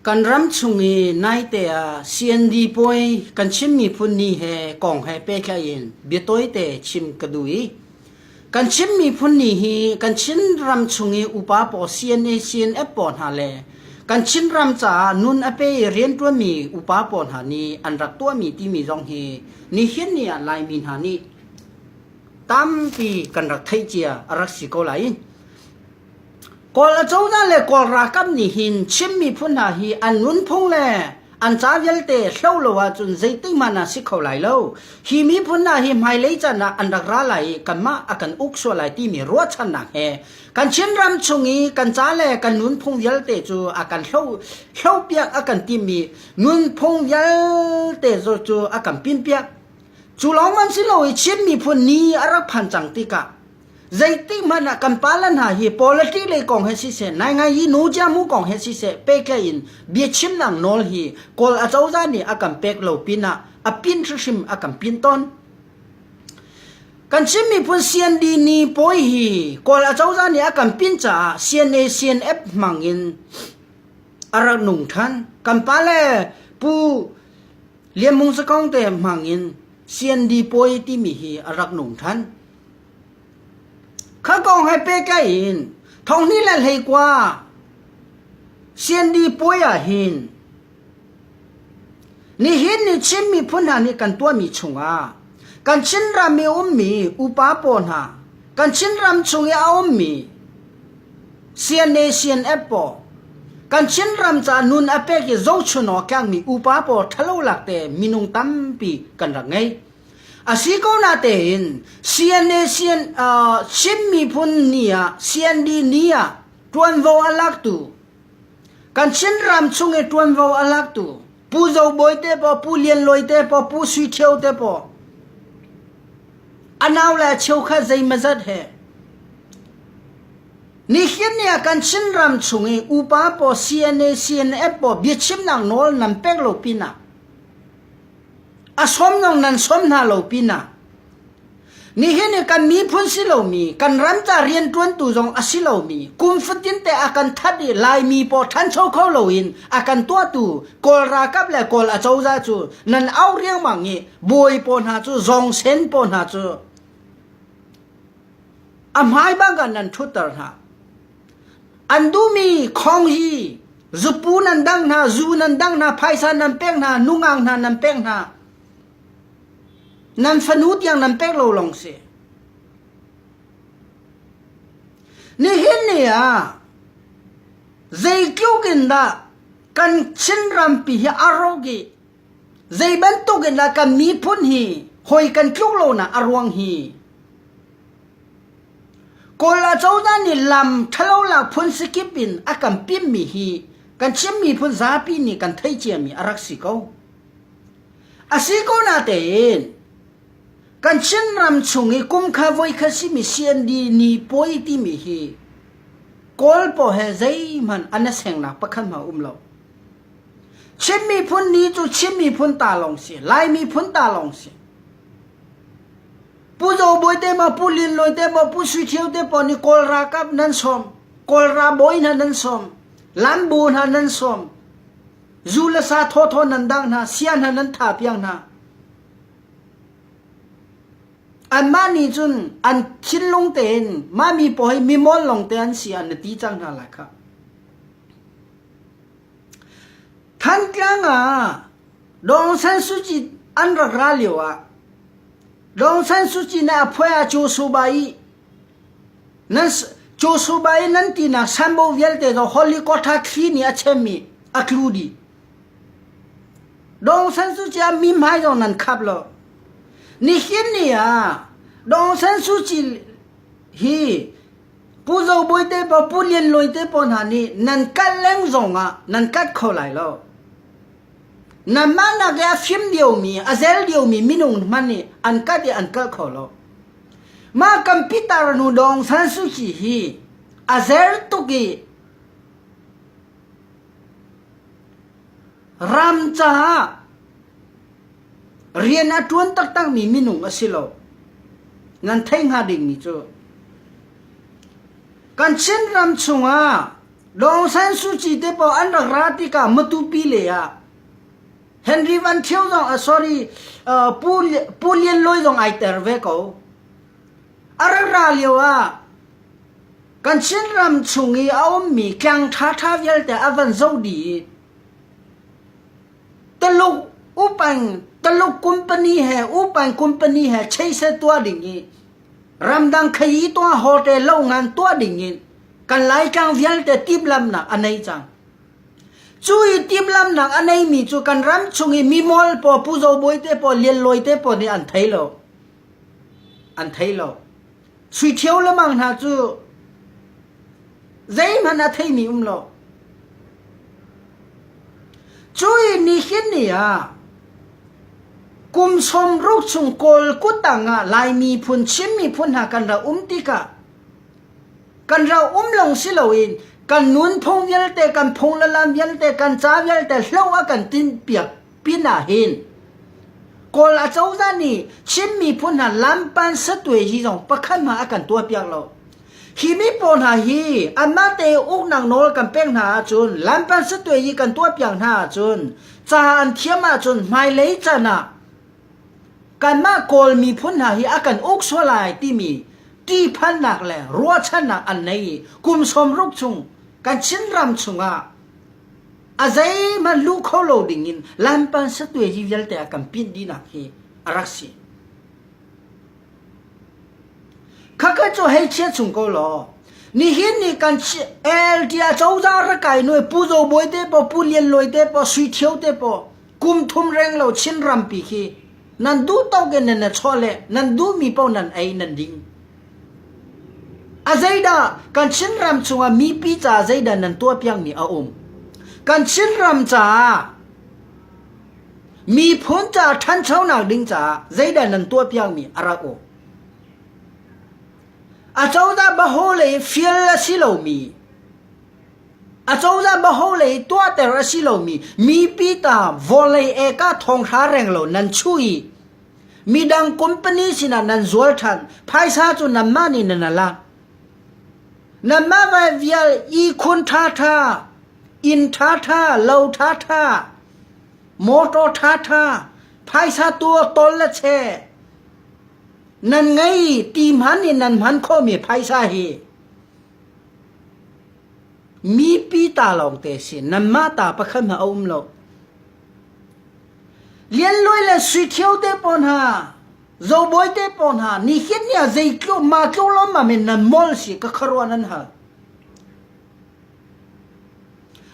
Kan ram chung i naite ah CND puai kan Chin miphun ni he kong he pehtlai in biatawite chim ka duh i kan Chin miphun ni hi kan Chin ram chung i upa pawl CNA CNF pawl hna le kan Chin ram caah nun a pe i rianṭuanmi upa pawl hna nih an rak tuahmi timi zong hi nihin ni ah Laimi hna nih tampi kan rak theih cia a rak si ko lai. Kawl acozah le Kawl ralkap nih hin Chin miphun hna hi an nunphung le an ca vialte hlo lo ahcun zeitik hmanh ah si kho lai lo. Hi miphun hna hi hmailei caan ah an rak ra lai i kanmah a kan uk sual lai timi ruahchannak he kan Chinram chung i kan ca le kan nunphung vialte cu a kan hlo hlopiak a kan timmi nunphung vialte cu a kan pinpiak. Cu lawng man si lo i Chin miphun ni a rak phan cang tikah Zeitik hmanh ah kan pale hna hi politics lei kong he siseh, naingai hi nu mu kong he siseh pehtlaih in biachimnak nawl hi Kawl acozah nih a kan pek lo pinah a pin hrimhrim a kan pin tawn. Kan Chin miphun CND ni pawi hi Kawl acozah nih a kan pin caah CNA CNF hmang in a rak nung than. Kan pale Pu Lian Mung Sakong te hmang in CND pawi timi hi a rak nung than. Kha kong he pehtlaih in thonghnih le hleikua CND puai ah hin nihin ni Chin miphun hna nih kan tuahmi chungah kan Chinram i ummi upa pawl hna kan Chinram chung i a ummi CNA CNF pawl kan Chinram ca nun a pek i zohchun awk tlakmi upa pawl ṭhalo lak te minung tampi kan rak ngei. A si ko natein CNA CN, uh, Chin miphun ni ah CND ni ah ṭuanvo a laktu kan Chinram chung i ṭuanvo a laktu Pu Zo Bawi te paw Pu Lian Luai te paw Pu Sui Ṭhio te paw a nau le a cheukhat zeimazat he Nihin ni ah kan Chinram chung i upa paw CNA CNF paw biachimnak nawl nan pek lo pinah A sawm zong nan sawm hna lo pinah nihin i kan miphun si lomi kan ram ca rianṭuantu zong a si lomi kum fatin te a kan that i Laimi paw ṭhancho kho loin a kan tuahtu Kawl ralkap le Kawl acozah cu nan auh riangmang i bawi paw hna cu zawngsen paw hna cu a hmai bang ah nan ṭhutter hna. An duhmi khong hi zupu nan dang hna, zu nan dang hna, phaisa nan pek hna, nungak hna nan pek hna. Nan fanu tiang nan pek lo lawng si. Nihin ni ah zeitluk in dah kan Chinrampi hi a rawk i zei bantuk in dah kan miphun hi hawi kan tluk lonak a ruang hi Kawl acozah nih lam ṭhalo lak phun sikip in a kan pimmi hi kan Chin miphun zapi nih kan theih ciami a rak si ko. A si ko natein kan Chinram chung i kumkha voikhat simi CND ni puai timi hi Kawl paw he zeihmanh an i sengnak pakhat hmanh a um lo. Chin miphun ni cu Chin miphun ta lawng si, Lai miphun ta lawng si. Pu Zo Bawi te maw, Pu Lin Luai te maw, Pu Sui Thio te pawl nih Kawl ralkap nan sawm, Kawl ralbawi hna nan sawm, lambu hna nan sawm, zu le sa thawthaw nan dang hna, sia hna nan tha piang hna. Anmah nih cun an thinlung tein mah mi pawl hi mimawl lawng te an si an na ti cang hna lai khah. Thantlang ah Daw Aung San Suu Kyi an rak ra lio ah Daw Aung San Suu Kyi nih a phuai ah Joshua i nan Joshua i nan tinak sanbo vialte cu helicopter thli nih a chem i a tlu dih. Daw Aung San Suu Kyi a mi hmai zong nan khap lo. Nihin ni ah Daw Aung San Suu Kyi hi Pu Zo Bawi te paw Pu Lian Luai te paw hna nih nan kal leng zong ah nan kat kho lai lo. Nanmah nak i a fim diomi, a zel diomi minung hmanh nih an kat i an kal kho lo. Mah kan pitar nu Dawng San Suu Kyi hi a zer tuk i ram caah rian a ṭuan taktakmi minung a si lo. Nan theih hnga dingmi cu kan Chinram chungah. Daw Aung San Suu Kyi te paoh an rak ra tikah Matupi lei ah Henry Van Thio zong uh, sorry uh, Pu, Pu Lian Luai zong ai ter ve ko. A rak ra lio ah kan Chinram chung i a ummi tlang ṭhaṭha vialte a van zoh dih i Taluk upang Taluk company he upang company he cheise tuah ding i ramdang khayi tuah hotel lo ngan tuah ding in kan Laitlang vialte timhlamnak a nei cang. Cu i timhlamnak a neimi cu kan ram chung i mimol paw Pu Zo Bawi te paw Lian Lawi te paw nih an thei lo. An thei lo. Sui Ṭhio lemang hna cu zeihmanh a theimi um lo. Cu i nihin ni ah kum 60 chung Kawl kuttang ah Lai miphun, Chin miphun hna kan rak um tikah kan rak um lawng si loin kan nunphung vialte, kan phung le lam vialte, kan ca vialte hlo a kan tinhpiak pin ah hin Kawl acozah nih Chin miphun hna lampan satue hi zong pakhat hmanh a kan tuahpiak lo. Hi mi pawl hna hi anmah te uknak nawl kan pek hna ahcun lampan satue hi kan tuahpiak hna ahcun ca an thiam ahcun hmailei chan ah kanmah Kawl miphun hna hi a kan uk sual lai timi ṭihphannak le ruahchannak an nei i kum 60 chung kan Chinram chungah a zeihmanh luh kho lo dingin lampan satue hi vialte a kan pinh dihnak hi a rak si. Khakha cu hei chia chung ko law nihin ni kan LTA cozah rak kai nuai Pu Zo Bawi te po Pu Lian Luai te po Sui Thio te po kum thum reng lo Chin rampi khi nan duh tawk in nan chaw le nan duh mi paoh nan ei nan ding. A zeidah kan Chinram chungah mipi ca zeidah nan tuahpiakmi a um? Kan Chinram caah miphun ca ṭhanchonak ding caah zeidah nan tuahpiakmi a rak um? Acozah baho lei fial a si lomi acozah baho lei tuahter a si lomi mipi ta vawlei eka thonghra reng lo nan chuh i Midang company sinah nan zual ṭhan. Phaisa cu nanmah nih nan lak. Nanmah vai vial ihkhun ṭhaṭha, inn ṭhaṭha, lo ṭhaṭha, motor ṭhaṭha, phaisa tu tol le che. Nan ngei ti hman in nan hman khawhmi phaisa hi mipi ta lawng te si. Nanmah ta pakhat hmanh a um lo. Lianluai le Suithio te pawl hna, Zobawi te pawl hna, nihin ni ah zeitluk ma tluk lawmmam in nan molh si ka khuaruah nan hal.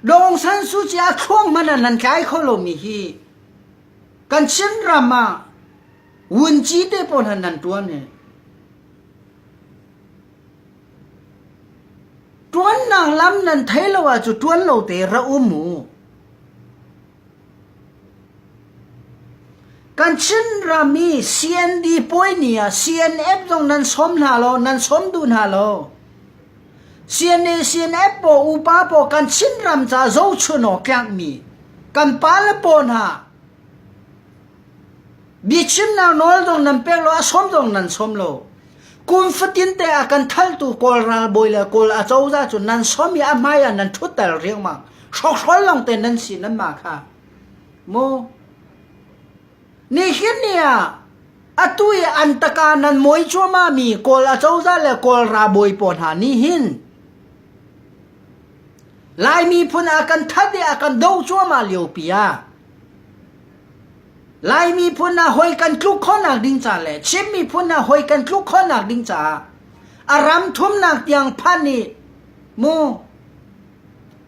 Daw Aung San Suu Kyi a thluang hmanh ah nan tlai kho lomi hi kan Chinram ah vunci te pawl hna nan tuan hi. Tuannak lam nan thei lo ahcu tuan lo te ra um u. Kan Chinram i CND puai ni ah CNF zong nan sawm hna lo, nan sawm duh hna lo. CNA, CNF paw upa paw kan Chinram ca zohchun awk tlakmi kan pa le paw hna biachimnak nawl zong nan pek lo, a sawm zong nan sawm lo. Kum fatin te a kan thaltu Kawl ralbawi le Kawl acozah cu nan sawm i a hmai ah nan ṭhutter riangmang. Hrawkhrol lawng te nan si nanmah kha. Mu. Nihin ni ah atu i an taka nan mawi cuahmah mi Kawl acozah le Kawl ralbawi pawl hna nih hin Lai miphun a kan that i a kan doh cuahmah liopi ah Lai miphun ah hoi kan tluk khawhnak ding ca le Chin miphun ah hoi kan tluk khawhnak ding caah a ram thumnak tiang phan i mu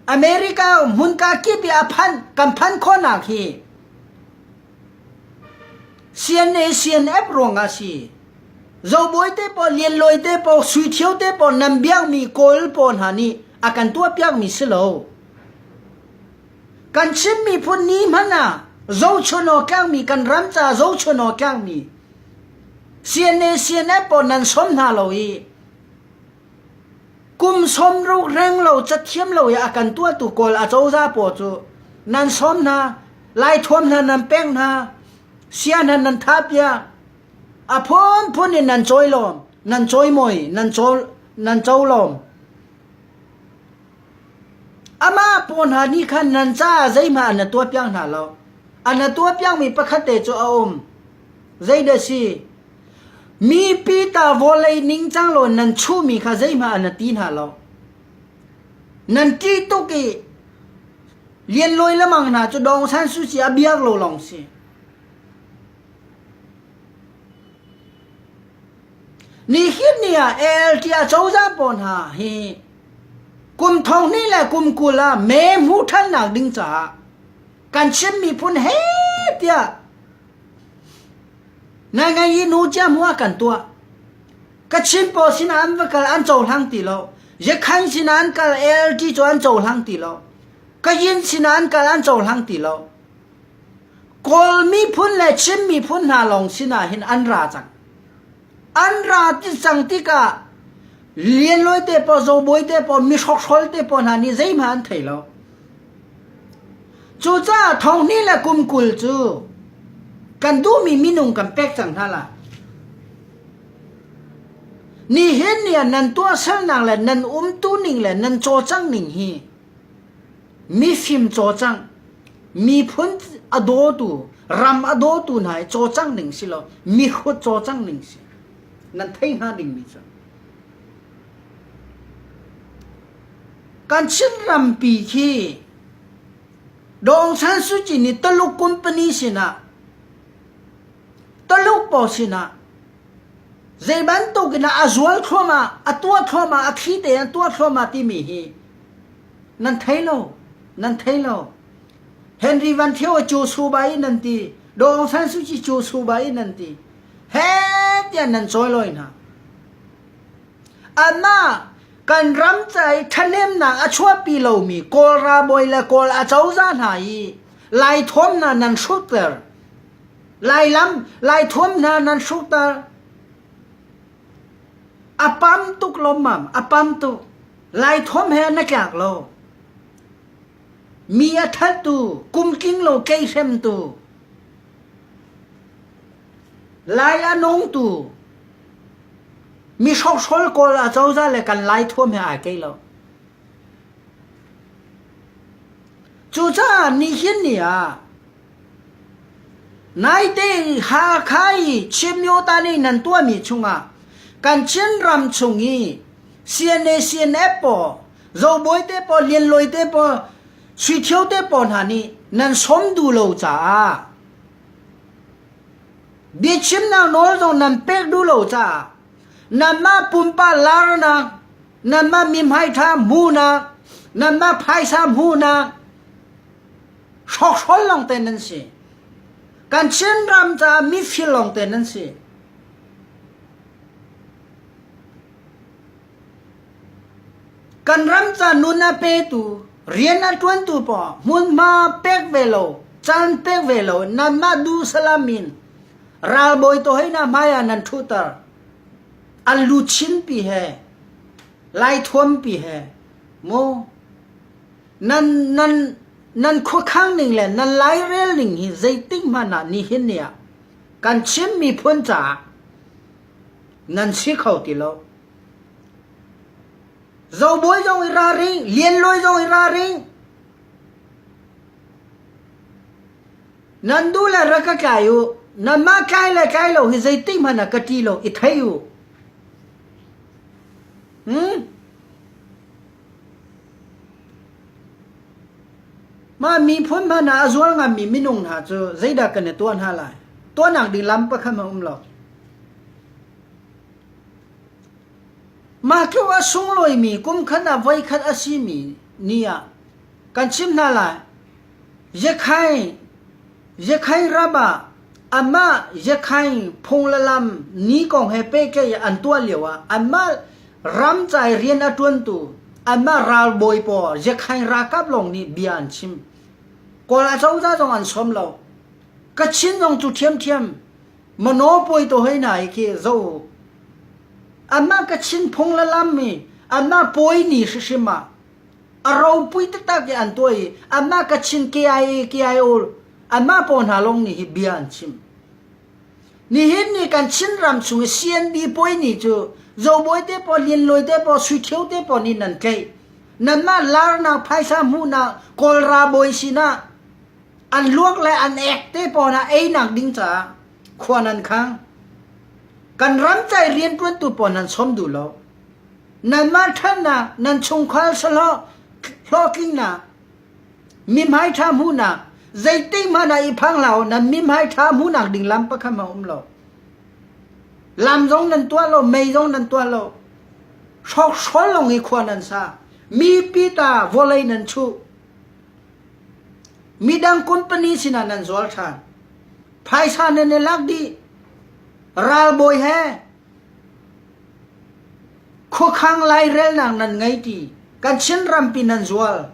America hmunka kip i a phan kan phan khawhnak hi CNA CNF ruangah si Zobawi te pawl Lianlawi te pawl Suithio te pawl nan biakmi Kawl pawl hna nih a kan tuahpiakmi si lo. Kan Chin miphun ni hmanh ah zohchun awk tlakmi kan ram ca zohchun awk tlakmi CNA CNF pawl nan sawm hna lo i kum 60 reng lo cathiam lo i a kan tuahtu Kawl acozah pawl cu nan sawm hna laithuam hna nan pek hna sia hna nan thahpiak a phunphun in nan cawilawm nan cawimawi nan caw nan colawm. pawl hna nih khan nan caah zeihmanh an na tuahpiak hna lo. An na tuahpiakmi pakhat te cu a um. Zeidah si? Mipi ta vawlei ningcang law nan chuhmi kha zeihmanh an na ti hna lo. Nan ṭih tuk i lianlawi lamang hna cu Dawng San Suu Kyi a biak lo lawng si. Nihin ni ah ALT acozah pawl hna hi kum 20 le kum 20 ah mee hmu ṭhannak ding caah kan Chin miphun he tiah nai ngai i nu cia hmu ah kan tuah. Kachin pawl sinah an va kal an cohlang ti lo. Yakhan sinah an kal ALT cu an cohlang ti lo. Kayin sinah an kal an cohlang ti lo. Kawl miphun le Chin miphun hna lawng sinah hin an ra cang. An ra ti cang tikah Lianlawi te pawl, Zobawi te pawl, mihrokhrol te pawl hna nih zeihmanh an thei lo. Cucaah thonghnih le kum 20 cu kan duhmi minung kan pek cang hna lai. Nihin ni ah nan tuahsernak le nan umtu ning le nan cawlcangh ning hi mifim cawlcangh, miphun a dawtu, ram a dawtu hna i cawlcangh ning si lo, mihrut cawlcangh ning si. Nan thei hnga dingmi cu. Kan Chin rampi khi Daw Aung San Suu Kyi nih Taluk company sinah Taluk pawl sinah zei bantuk in a zual thluahmah, a tuah thluahmah, a thli tein a tuah thluahmah timi hi nan thei lo, nan thei lo. Henry Van Thio cu su bai nan ti, Daw Aung San Suu Kyi cu su bai nan ti. He tiah nan cawi loi hna. Amah kan ram ca i ṭhahnemnak a chuahpi lomi Kawl ralbawi le Kawl acozah hna i Laithuam hna nan hrutter. Lailam, Laithuam hna nan hrutter. A pam tuk lawmmam, a pam tuk. Laithuam he na tlak lo. Mi a thattu, kumtling lo tleihremtu, Lai a nungtu, mi hrokhrawl Kawl acozah le kan Laithuam he ai kei lo. Cucaah nihin ni ah naite Hakha i Chin-myo-ta nih nan tuahmi chungah kan Chinram chung i CNA CNF pawl, Zobawi te pawl, Lianlawi te pawl, Sui Thio te pawl hna nih nan sawm duh lo caah biachimnak nawl zong nan pek duh lo caah nanmah pumpak larnak, nanmah mihmai ṭha hmuhnak, nanmah phaisa hmuhnak hrawkhrol lawngte nan si. Kan Chinram caah mifir lawngte nan si. Kan ram ca nun a petu, rian a ṭuantu paoh hmunhma pek ve lo, caan pek ve lo, nanmah duh salam in ralbawi tohei hna hmai ah nan ṭhutter. An luchinpi he, laithuampi he, mu nan nan nan khuakhang ning le nan lairel ning hi zeitik hmanh ah nihin ni ah kan Chin miphun caah nan si kho ti lo. Zobawi zong i ralring, Lianlawi zong i ralring. Nan duh le rak ka tlai u. Nanmah tlai le tlai lo hi zeitik hmanh ah ka ṭi lo, i thei u. Hmm? Mah miphun hmanh ah a zual ngammi minung hna cu zeidah kan i tuah hna lai? Tuahnak ding lam pakhat hmanh um lo. Mah tluk a sunglawimi kumkhat ah voikhat a simi ni ah kan chimh hna lai. Zekhai, Zekhai ram ah amah Zekhai phung le lam ni kong he pehtlaih an tuah lio ah anmah ram ca i rian a ṭuantu anmah ralbawi pawl Zekhai ralkap lawng nih bia an chim. Kawl acozah zong an sawm lo. Kachin zong cu ṭhiamṭhiam. Mano puai to hoi na hi khi zo anmah Kachin phung le lam mi anmah puai ni hrihrim ah a ropui taktak i an tuah i anmah Kachin KIA KIO anmah pawl hna lawng nih hi bia an chim. Nihin ni kan Chin ram chung i CNB puai ni cu Zobawi te pawl, Lianlawi te pawl, Sui Thio te pawl nih nan tlaih. Nanmah larnak phaisa hmuhnak Kawl ralbawi sinah an luak le an ek te pawl ah einak ding caah khua nan khang. Kan ram cai rianṭuantu pawl nan sawm duh lo. Nanmah ṭhatnak, nan chungkhar sahlawh hlawhtlingnak, mihmai ṭha hmuhnak, zeitik hmanh ah i phang hlah u, nan mihmai ṭha hmuhnak ding lam pakhat hmanh a um lo. Lam zong nan tuah lo, mei zong nan tuah lo. Hrawkhrol lawng i khua nan sa. Mipi ta vawlei nan chuh. Midang company sinah nan zual ṭhan. Phaisa nan i lak dih. Ralbawi he khuakhang lairelnak nan ngei ti. Kan Chin rampi nan zual.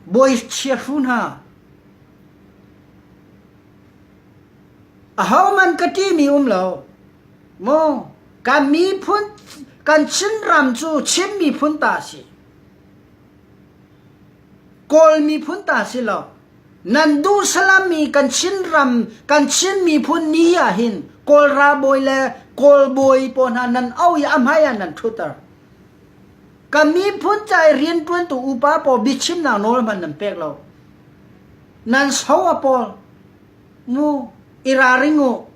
Bawi chiahru hna. Ahohmanh ka ṭihmi um lo. Maw kan miphun kan Chinram cu Chin miphun ta a si. Kawl miphun ta si lo. Nan duh salammi kan Chinram kan Chin miphun ni ah hin Kawl ralbawi le Kawl bawi pawl hna nan au i a hmai ah nan ṭhutter. Kan miphun ca i rianṭuantu upa pawl biachimnak nawl hmanh nan pek lo. Nan so a pawl. Mu i ralring u.